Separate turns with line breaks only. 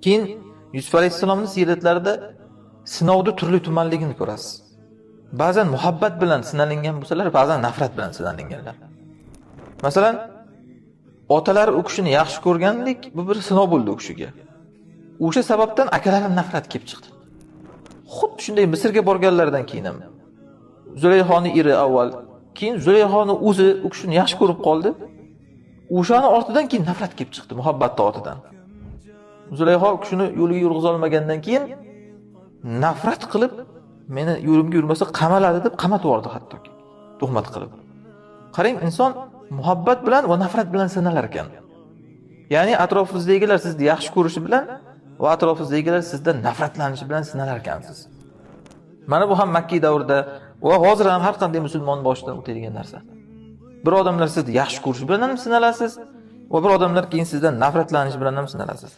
Keyin Yusuf alayhissalomning siyratlarida sinovda turli tumanligini ko'rasiz. Ba'zan muhabbat bilan sinalingan bo'lsalar, ba'zan nafrat bilan sinalinganlar. Masalan, otalari u kishini yaxshi ko'rganlik bu bir sinov bo'ldi u kishiga. O'sha sababdan akalari nafrat kelib chiqdi. Xuddi shunday Misrga borganlaridan keyin ham Zulayxoni eri avval, keyin Zulayxoni o'zi u kishini yaxshi ko'rib qoldi. O'shani ortidan keyin nafrat kelib chiqdi, muhabbatning ortidan. Zulayxo u kishini yo'liga yurg'iza olmagandan keyin nafrat qilib, meni yo'limga yurmasa qamaladi deb qamatib yubordi hattoki. Tuhmat qilib. Qarang, inson muhabbat bilan va nafrat bilan sinalar ekan. Ya'ni atrofingizdagilar sizni yaxshi ko'rishi bilan va atrofingizdagilar sizdan nafratlanishi bilan sinalar ekansiz. Mana bu ham Makka davrida va hozir ham har qanday musulmon boshidan o'tadigan narsa. Bir odamlar sizni yaxshi ko'rishi bilan ham sinalasiz va bir odamlar keyin sizdan nafratlanishi bilan ham sinalasiz.